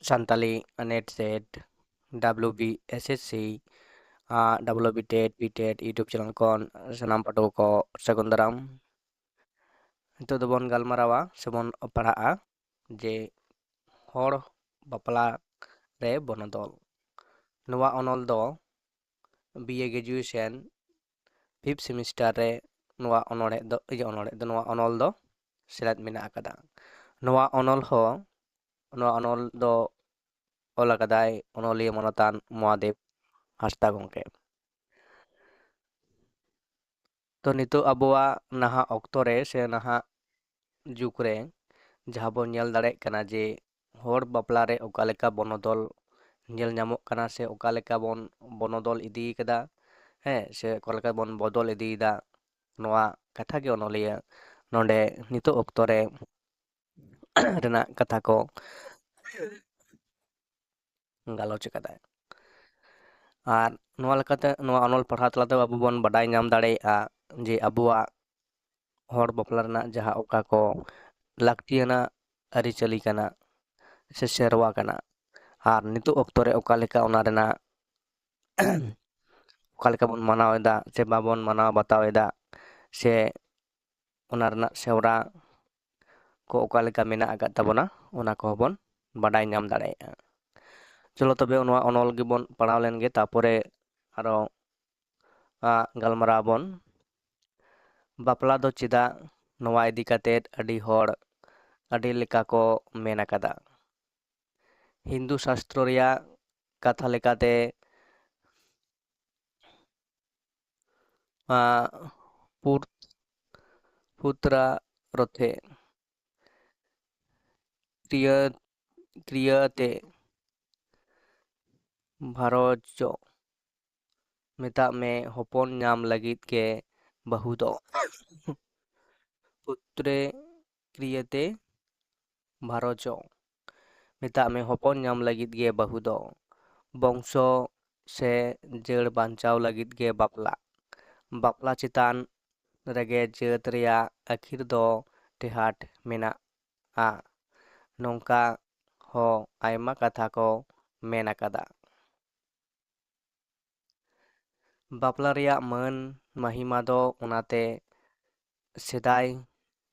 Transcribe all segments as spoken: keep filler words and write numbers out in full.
Santali net set, W B S S C, ᱟᱨ W B TET, B TET YouTube channel ᱠᱷᱚᱱ ᱥᱟᱱᱟᱢ ᱯᱟᱹᱴᱷᱩᱣᱟᱹ ᱠᱚ ᱥᱟᱹᱜᱩᱱ ᱫᱟᱨᱟᱢ᱾ ᱱᱤᱛᱚᱜ ᱫᱚᱵᱚᱱ ᱜᱟᱞᱢᱟᱨᱟᱣᱟ ᱥᱮᱵᱚᱱ ᱯᱟᱲᱦᱟᱜᱼᱟ ᱡᱮ ᱦᱚᱲ ᱵᱟᱯᱞᱟ ᱨᱮ ᱵᱚᱱᱚᱫᱚᱞ᱾ ᱱᱚᱣᱟ ᱚᱱᱚᱞ ᱫᱚ ᱵᱤ ᱮ ᱜᱨᱮᱡᱩᱭᱮᱥᱚᱱ ᱯᱷᱤᱯᱛᱷ ᱥᱮᱢᱤᱥᱴᱟᱨ ᱨᱮ ᱱᱚᱣᱟ ᱚᱱᱚᱲᱦᱮ ᱫᱚ, ᱤᱭᱟᱹ, ᱚᱱᱚᱲᱦᱮ ᱫᱚ, ᱱᱚᱣᱟ ᱚᱱᱚᱞ ᱫᱚ ᱥᱮᱞᱮᱫ ᱢᱮᱱᱟᱜ ᱟᱠᱟᱫᱟ᱾ ᱱᱚᱣᱟ ᱚᱱᱚᱞ ᱦᱚᱸ, ᱱᱚᱣᱟ ᱚᱱᱚᱞ ᱫᱚ ᱚᱞ ᱟᱠᱟᱫᱟᱭ ᱚᱱᱚᱞᱤᱭᱟᱹ ᱢᱟᱱᱚᱛᱟᱱ ᱢᱚᱦᱟᱫᱮᱵ ᱦᱟᱸᱥᱫᱟ ᱜᱚᱢᱠᱮ᱾ ᱛᱚ, ᱱᱤᱛᱚᱜ ᱟᱵᱚᱣᱟᱜ ᱱᱟᱦᱟᱜ ᱚᱠᱛᱚ ᱨᱮ ᱥᱮ ᱱᱟᱦᱟᱜ ᱡᱩᱜᱽ ᱨᱮ ᱡᱟᱦᱟᱸ ᱵᱚᱱ ᱧᱮᱞ ᱫᱟᱲᱮᱭᱟᱜ ᱠᱟᱱᱟ ᱡᱮ ᱦᱚᱲ ᱵᱟᱯᱞᱟ ᱨᱮ ᱚᱠᱟ ᱞᱮᱠᱟ ᱵᱚᱱᱚᱫᱚᱞ ᱧᱮᱞ ᱧᱟᱢᱚᱜ ᱠᱟᱱᱟ ᱥᱮ ᱚᱠᱟ ᱞᱮᱠᱟ ᱵᱚᱱ ᱵᱚᱱᱚᱫᱚᱞ ᱤᱫᱤ ᱠᱟᱫᱟ, ᱦᱮᱸ, ᱥᱮ ᱚᱠᱟ ᱞᱮᱠᱟ ᱵᱚᱱ ᱵᱚᱫᱚᱞ ᱤᱫᱤᱭᱮᱫᱟ, ᱱᱚᱣᱟ ᱠᱟᱛᱷᱟ ᱜᱮ ᱚᱱᱚᱞᱤᱭᱟᱹ ᱱᱚᱰᱮ ᱱᱤᱛᱚᱜ ᱚᱠᱛᱚ ᱨᱮ ᱨᱮᱱᱟᱜ ᱠᱟᱛᱷᱟ ᱠᱚ ᱜᱟᱞᱚᱪ ᱟᱠᱟᱫᱟᱭ᱾ ᱟᱨ ᱱᱚᱣᱟ ᱞᱮᱠᱟᱛᱮ ᱱᱚᱣᱟ ᱚᱱᱚᱞ ᱯᱟᱲᱦᱟᱣ ᱛᱟᱞᱟᱛᱮ ᱟᱵᱚ ᱵᱚᱱ ᱵᱟᱰᱟᱭ ᱧᱟᱢ ᱫᱟᱲᱮᱭᱟᱜᱼᱟ ᱡᱮ ᱟᱵᱚᱣᱟᱜ ᱦᱚᱲ ᱵᱟᱯᱞᱟ ᱨᱮᱱᱟᱜ ᱡᱟᱦᱟᱸ ᱚᱠᱟ ᱠᱚ ᱞᱟᱹᱠᱛᱤᱭᱟᱱᱟᱜ ᱟᱹᱨᱤᱪᱟᱹᱞᱤ ᱠᱟᱱᱟ ᱥᱮ ᱥᱮᱨᱣᱟ ᱠᱟᱱᱟ, ᱟᱨ ᱱᱤᱛᱚᱜ ᱚᱠᱛᱚ ᱨᱮ ᱚᱠᱟ ᱞᱮᱠᱟ ᱚᱱᱟ ᱨᱮᱱᱟᱜ ᱚᱠᱟ ᱞᱮᱠᱟ ᱵᱚᱱ ᱢᱟᱱᱟᱣ ᱮᱫᱟ ᱥᱮ ᱵᱟᱵᱚᱱ ᱢᱟᱱᱟᱣ ᱵᱟᱛᱟᱣ ᱮᱫᱟ, ᱥᱮ ᱚᱱᱟ ᱨᱮᱱᱟᱜ ᱥᱮᱣᱨᱟ ᱠᱚ ᱚᱠᱟ ᱞᱮᱠᱟ ᱢᱮᱱᱟᱜ ᱟᱠᱟᱫ ᱛᱟᱵᱚᱱᱟ, ᱚᱱᱟ ᱠᱚᱦᱚᱸ ᱵᱚᱱ ᱵᱟᱰᱟᱭ ᱧᱟᱢ ᱫᱟᱲᱮᱭᱟᱜᱼᱟ᱾ ᱪᱚᱞᱚ ᱛᱚᱵᱮ ᱱᱚᱣᱟ ᱚᱱᱚᱞ ᱜᱮᱵᱚᱱ ᱯᱟᱲᱦᱟᱣ ᱞᱮᱱ ᱜᱮ, ᱛᱟᱯᱚᱨᱮ ᱟᱨᱚ, ᱟ, ᱜᱟᱞᱢᱟᱨᱟᱣ ᱟᱵᱚᱱ᱾ ᱵᱟᱯᱞᱟ ᱫᱚ ᱪᱮᱫᱟᱜ, ᱱᱚᱣᱟ ᱤᱫᱤ ᱠᱟᱛᱮᱫ ᱟᱹᱰᱤ ᱦᱚᱲ ᱟᱹᱰᱤ ᱞᱮᱠᱟ ᱠᱚ ᱢᱮᱱ ᱟᱠᱟᱫᱟ᱾ ᱦᱤᱱᱫᱩ ᱥᱟᱥᱛᱨᱚ ᱨᱮᱭᱟᱜ ᱠᱟᱛᱷᱟ ᱞᱮᱠᱟᱛᱮ, ᱟ, ᱯᱩᱛ-, ᱯᱩᱛᱨᱟ ᱨᱚᱛᱷᱮ, ᱠᱨᱤᱭᱟᱹ, ᱠᱨᱤᱭᱟᱹᱛᱮ ᱵᱷᱟᱨᱚᱡᱚ, ᱢᱮᱛᱟᱜ ᱢᱮ ᱦᱚᱯᱚᱱ ᱧᱟᱢ ᱞᱟᱹᱜᱤᱫ ᱜᱮ ᱵᱟᱹᱦᱩ ᱫᱚ᱾ ᱯᱩᱛᱨᱮ ᱠᱨᱤᱭᱟᱹᱛᱮ ᱵᱷᱟᱨᱚᱡᱚ, ᱢᱮᱛᱟᱜ ᱢᱮ ᱦᱚᱯᱚᱱ ᱧᱟᱢ ᱞᱟᱹᱜᱤᱫ ᱜᱮ ᱵᱟᱹᱦᱩ ᱫᱚ᱾ ᱵᱚᱝᱥᱚ ᱥᱮ ᱡᱟᱹᱲ ᱵᱟᱧᱪᱟᱣ ᱞᱟᱹᱜᱤᱫ ᱜᱮ ᱵᱟᱯᱞᱟ᱾ ᱵᱟᱯᱞᱟ ᱪᱮᱛᱟᱱ ᱨᱮᱜᱮ ᱡᱟᱹᱛ ᱨᱮᱭᱟᱜ ᱟᱹᱠᱷᱤᱨ ᱫᱚ ᱴᱮᱦᱟᱴ ᱢᱮᱱᱟᱜᱼᱟ᱾ ᱱᱚᱝᱠᱟ ᱦᱚᱸ ᱟᱭᱢᱟ ᱠᱟᱛᱷᱟ ᱠᱚ ᱢᱮᱱ ᱟᱠᱟᱫᱟ᱾ ᱵᱟᱯᱞᱟ ᱨᱮᱭᱟᱜ ᱢᱟᱹᱱ ᱢᱟᱦᱤᱢᱟ ᱫᱚ ᱚᱱᱟᱛᱮ ᱥᱮᱫᱟᱭ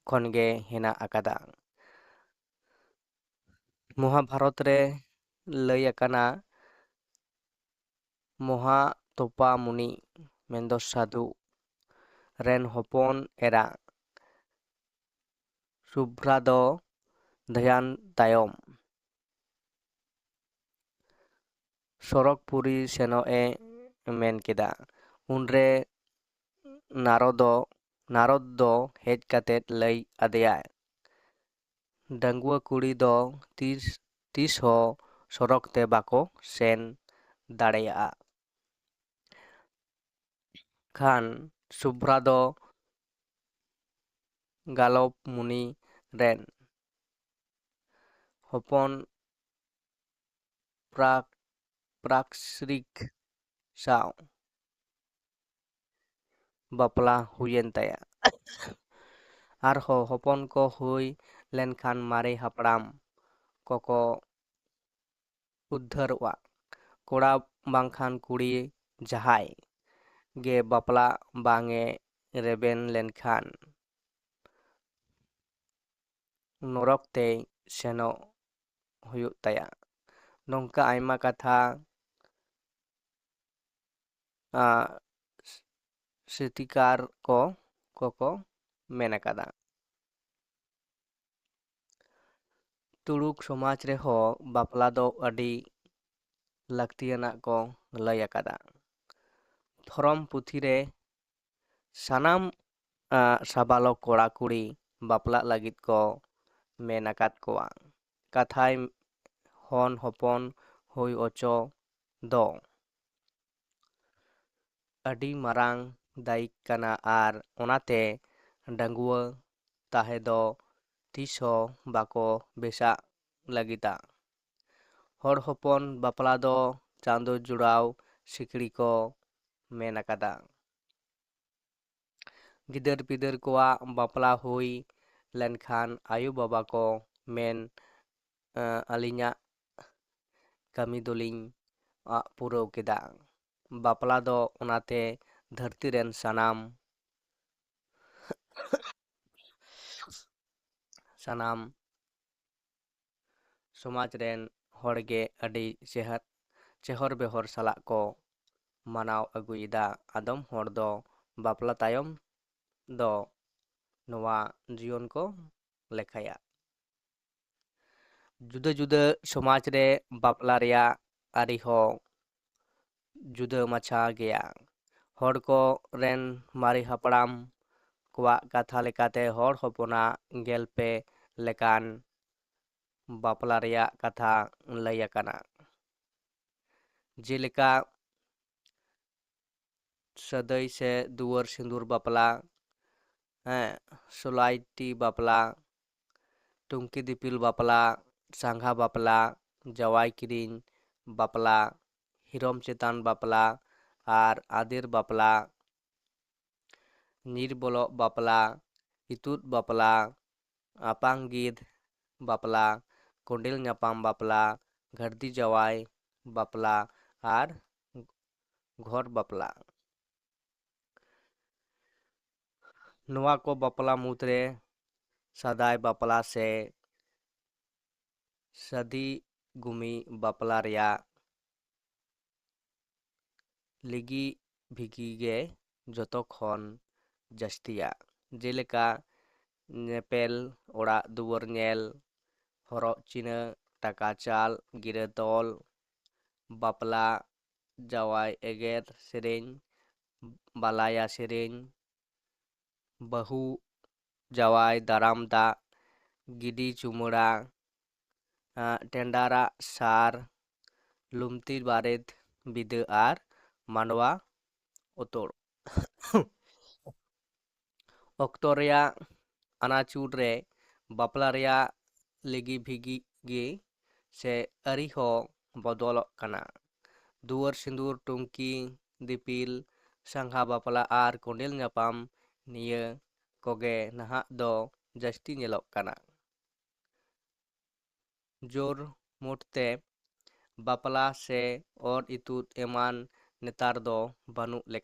ᱠᱷᱚᱱ ᱜᱮ ᱦᱮᱱᱟᱜ ᱟᱠᱟᱫᱟ᱾ ᱢᱚᱦᱟᱵᱷᱟᱨᱚᱛ ᱨᱮ ᱞᱟᱹᱭ ᱟᱠᱟᱱᱟ, ᱢᱚᱦᱟ ᱛᱚᱯᱟ ᱢᱩᱱᱤ ᱢᱮᱱᱫᱚ ᱥᱟᱫᱷᱩ ᱨᱮᱱ ᱦᱚᱯᱚᱱ ᱮᱨᱟ ᱥᱩᱵᱷᱨᱟ ᱫᱚ ᱫᱷᱮᱭᱟᱱ ᱛᱟᱭᱚᱢ ᱥᱚᱨᱚᱜᱽᱯᱩᱨᱤ ᱥᱮᱱᱚᱜ ᱮ ᱢᱮᱱ ᱠᱮᱫᱟ᱾ ᱩᱱᱨᱮ ᱱᱟᱨᱚᱫᱚ, ᱱᱟᱨᱚᱫ ᱫᱚ ᱦᱮᱡ ᱠᱟᱛᱮ ᱞᱟᱹᱭ ᱟᱫᱮᱭᱟᱭ, ᱰᱟᱺᱜᱩᱣᱟᱹ ᱠᱩᱲᱤ ᱫᱚ ᱛᱤᱥ, ᱛᱤᱥ ᱦᱚᱸ ᱥᱚᱨᱚᱜᱽ ᱛᱮ ᱵᱟᱠᱚ ᱥᱮᱱ ᱫᱟᱲᱮᱭᱟᱜᱼᱟ᱾ ᱠᱷᱟᱱ ᱥᱩᱵᱷᱨᱟ ᱫᱚ ᱜᱟᱞᱚᱯ ᱢᱩᱱᱤ ᱨᱮᱱ ᱦᱚᱯᱚᱱ ᱯᱨᱟᱠ-, ᱯᱨᱟᱠᱥᱨᱤᱠ ᱥᱟᱶ ᱵᱟᱯᱞᱟ ᱦᱩᱭᱮᱱ ᱛᱟᱭᱟ᱾ ᱟᱨᱦᱚᱸ ᱦᱚᱯᱚᱱ ᱠᱚ ᱦᱩᱭ ᱞᱮᱱᱠᱷᱟᱱ ᱢᱟᱨᱮ ᱦᱟᱯᱲᱟᱢ ᱠᱚᱠᱚ ᱩᱫᱽᱫᱷᱟᱹᱨᱚᱜᱼᱟ᱾ ᱠᱚᱲᱟ ᱵᱟᱝᱠᱷᱟᱱ ᱠᱩᱲᱤ ᱡᱟᱦᱟᱸᱭ ᱜᱮ ᱵᱟᱯᱞᱟ ᱵᱟᱝ ᱮ ᱨᱮᱵᱮᱱ ᱞᱮᱱᱠᱷᱟᱱ ᱱᱚᱨᱚᱠ ᱛᱮᱭ ᱥᱮᱱᱚᱜ ᱦᱩᱭᱩᱜ ᱛᱟᱭᱟ᱾ ᱱᱚᱝᱠᱟ ᱟᱭᱢᱟ ᱠᱟᱛᱷᱟ, ᱟ, ᱥᱨᱤᱛᱤᱠᱟᱨ ᱠᱚ, ᱠᱚᱠᱚ ᱢᱮᱱ ᱟᱠᱟᱫᱟ᱾ ᱛᱩᱲᱩᱠ ᱥᱚᱢᱟᱡᱽ ᱨᱮᱦᱚᱸ ᱵᱟᱯᱞᱟ ᱫᱚ ᱟᱹᱰᱤ ᱞᱟᱹᱠᱛᱤᱭᱟᱱᱟᱜ ᱠᱚ ᱞᱟᱹᱭ ᱟᱠᱟᱫᱟ᱾ ᱫᱷᱚᱨᱚᱢ ᱯᱩᱛᱷᱤ ᱨᱮ ᱥᱟᱱᱟᱢ, ᱟ, ᱥᱟᱵᱟᱞᱚᱠ ᱠᱚᱲᱟ ᱠᱩᱲᱤ ᱵᱟᱯᱞᱟᱜ ᱞᱟᱹᱜᱤᱫ ᱠᱚ ᱢᱮᱱ ᱟᱠᱟᱫ ᱠᱚᱣᱟ᱾ ᱠᱟᱛᱷᱟᱭ ᱦᱚᱱ ᱦᱚᱯᱚᱱ ᱦᱩᱭ ᱚᱪᱚ ᱫᱚ ᱟᱹᱰᱤ ᱢᱟᱨᱟᱝ ᱫᱟᱭᱤᱠ ᱠᱟᱱᱟ ᱟᱨ ᱚᱱᱟᱛᱮ ᱰᱟᱺᱜᱩᱣᱟᱹ ᱛᱟᱦᱮᱸ ᱫᱚ ᱛᱤᱥ ᱦᱚᱸ ᱵᱟᱠᱚ ᱵᱮᱥᱟᱜ ᱞᱟᱹᱜᱤᱫᱟ᱾ ᱦᱚᱲ ᱦᱚᱯᱚᱱ ᱵᱟᱯᱞᱟ ᱫᱚ ᱪᱟᱸᱫᱚ ᱡᱩᱲᱟᱣ ᱥᱤᱠᱲᱤ ᱠᱚ ᱢᱮᱱ ᱟᱠᱟᱫᱟ᱾ ᱜᱤᱫᱟᱹᱨ ᱯᱤᱫᱟᱹᱨ ᱠᱚᱣᱟᱜ ᱵᱟᱯᱞᱟ ᱦᱩᱭ ᱞᱮᱱᱠᱷᱟᱱ ᱟᱭᱳ ᱵᱟᱵᱟ ᱠᱚ ᱢᱮᱱ ᱟᱹᱞᱤᱧᱟᱜ ᱠᱟᱹᱢᱤ ᱫᱚᱞᱤᱧ ᱟᱜ ᱯᱩᱨᱟᱹᱣ ᱠᱮᱫᱟ᱾ ᱵᱟᱯᱞᱟ ᱫᱚ ᱚᱱᱟᱛᱮ ᱫᱷᱟᱹᱨᱛᱤ ᱨᱮᱱ ᱥᱟᱱᱟᱢ ᱥᱟᱱᱟᱢ ᱥᱚᱢᱟᱡᱽ ᱨᱮᱱ ᱦᱚᱲ ᱜᱮ ᱟᱹᱰᱤ ᱪᱮᱦᱟᱨ ᱪᱮᱦᱚᱨ ᱵᱮᱦᱚᱨ ᱥᱟᱞᱟᱜ ᱠᱚ ᱢᱟᱱᱟᱣ ᱟᱹᱜᱩᱭᱮᱫᱟ᱾ ᱟᱫᱚᱢ ᱦᱚᱲ ᱫᱚ ᱵᱟᱯᱞᱟ ᱛᱟᱭᱚᱢ ᱫᱚ ᱱᱚᱣᱟ ᱡᱤᱭᱚᱱ ᱠᱚ ᱞᱮᱠᱷᱟᱭᱟ᱾ ᱡᱩᱫᱟᱹ ᱡᱩᱫᱟᱹ ᱥᱚᱢᱟᱡᱽ ᱨᱮ ᱵᱟᱯᱞᱟ ᱨᱮᱭᱟᱜ ᱟᱹᱨᱤ ᱦᱚᱸ ᱡᱩᱫᱟᱹ ᱢᱟᱪᱷᱟ ᱜᱮᱭᱟ᱾ ᱦᱚᱲ ᱠᱚ ᱨᱮᱱ ᱢᱟᱨᱮ ᱦᱟᱯᱲᱟᱢ ᱠᱚᱣᱟᱜ ᱠᱟᱛᱷᱟ ᱞᱮᱠᱟᱛᱮ ᱦᱚᱲ ᱦᱚᱯᱚᱱᱟᱜ ᱜᱮᱞ ᱯᱮ ᱞᱮᱠᱟᱱ ᱵᱟᱯᱞᱟ ᱨᱮᱭᱟᱜ ᱠᱟᱛᱷᱟ ᱞᱟᱹᱭ ᱟᱠᱟᱱᱟ᱾ ᱡᱮᱞᱮᱠᱟ ᱥᱟᱹᱫᱟᱹᱭ ᱥᱮ ᱫᱩᱣᱟᱹᱨ ᱥᱤᱸᱫᱩᱨ ᱵᱟᱯᱞᱟ, ᱦᱮᱸ, ᱥᱳᱞᱟᱭᱴᱤ ᱵᱟᱯᱞᱟ, ᱴᱩᱝᱠᱤ ᱫᱤᱯᱤᱞ ᱵᱟᱯᱞᱟ, ᱥᱟᱸᱜᱷᱟ ᱵᱟᱯᱞᱟ, ᱡᱟᱶᱟᱭ ᱠᱤᱨᱤᱧ ᱵᱟᱯᱞᱟ, ᱦᱤᱨᱚᱢ ᱪᱮᱛᱟᱱ ᱵᱟᱯᱞᱟ ᱟᱨ ᱟᱫᱮᱨ ᱵᱟᱯᱞᱟ, ᱧᱤᱨ ᱵᱚᱞᱚᱜ ᱵᱟᱯᱞᱟ, ᱤᱛᱩᱫ ᱵᱟᱯᱞᱟ, ᱟᱯᱟᱝᱜᱤᱫ ᱵᱟᱯᱞᱟ, ᱠᱚᱸᱰᱮᱞ ᱧᱟᱯᱟᱢ ᱵᱟᱯᱞᱟ, ᱜᱷᱟᱹᱨᱫᱤ ᱡᱟᱶᱟᱭ ᱵᱟᱯᱞᱟ ᱟᱨ ᱜᱷᱚᱨ ᱵᱟᱯᱞᱟ᱾ ᱱᱚᱣᱟ ᱠᱚ ᱵᱟᱯᱞᱟ ᱢᱩᱫᱽᱨᱮ ᱥᱟᱫᱟᱭ ᱵᱟᱯᱞᱟ ᱥᱮ ᱥᱟᱫᱤ ᱜᱩᱢᱤ ᱵᱟᱯᱞᱟ ᱨᱮᱭᱟᱜ ᱞᱤᱜᱤ ᱵᱷᱤᱜᱤ ᱜᱮ ᱡᱚᱛᱚ ᱠᱷᱚᱱ ᱡᱟᱹᱥᱛᱤᱭᱟ, ᱡᱮᱞᱮᱠᱟ ᱧᱮᱯᱮᱞ, ᱚᱲᱟᱜ ᱫᱩᱣᱟᱹᱨ ᱧᱮᱞ, ᱦᱚᱨᱚᱜ ᱪᱤᱱᱦᱟᱹ, ᱴᱟᱠᱟ ᱪᱟᱞ, ᱜᱤᱨᱟᱹ ᱛᱚᱞ, ᱵᱟᱯᱞᱟ, ᱡᱟᱶᱟᱭ ᱮᱜᱮᱨ ᱥᱮᱨᱮᱧ, ᱵᱟᱞᱟᱭᱟ ᱥᱮᱨᱮᱧ, ᱵᱟᱹᱦᱩ ᱡᱟᱶᱟᱭ ᱫᱟᱨᱟᱢ ᱫᱟᱜ, ᱜᱤᱰᱤ ᱪᱩᱢᱟᱹᱲᱟ, ᱟᱸ, ᱴᱮᱸᱰᱟᱨᱟᱜ ᱥᱟᱨ, ᱞᱩᱢᱛᱤ ᱵᱟᱨᱮᱛ ᱵᱤᱫᱟᱹ ᱟᱨ ᱢᱟᱰᱣᱟ ᱚᱛᱚᱲ᱾ ᱚᱠᱛᱚ ᱨᱮᱭᱟᱜ ᱟᱱᱟᱪᱩᱨ ᱨᱮ ᱵᱟᱯᱞᱟ ᱨᱮᱭᱟᱜ ᱞᱤᱜᱤ ᱵᱷᱤᱜᱤ ᱜᱮ ᱥᱮ ᱟᱹᱨᱤ ᱦᱚᱸ ᱵᱚᱫᱚᱞᱚᱜ ᱠᱟᱱᱟ᱾ ᱫᱩᱣᱟᱹᱨ ᱥᱤᱸᱫᱩᱨ, ᱴᱩᱝᱠᱤ ᱫᱤᱯᱤᱞ, ᱥᱟᱸᱜᱷᱟ ᱵᱟᱯᱞᱟ ᱟᱨ ᱠᱚᱸᱰᱮᱞ ᱧᱟᱯᱟᱢ, ᱱᱤᱭᱟᱹ ᱠᱚᱜᱮ ᱱᱟᱦᱟᱜ ᱫᱚ ᱡᱟᱹᱥᱛᱤ ᱧᱮᱞᱚᱜ ᱠᱟᱱᱟ᱾ ᱡᱳᱨ ᱢᱳᱴ ᱛᱮ ᱵᱟᱯᱞᱟ ᱥᱮ ᱚᱨ ᱤᱛᱩᱫ ᱮᱢᱟᱱ ᱱᱮᱛᱟᱨ ᱫᱚ ᱵᱟᱹᱱᱩᱜ ᱞᱮᱠᱟ᱾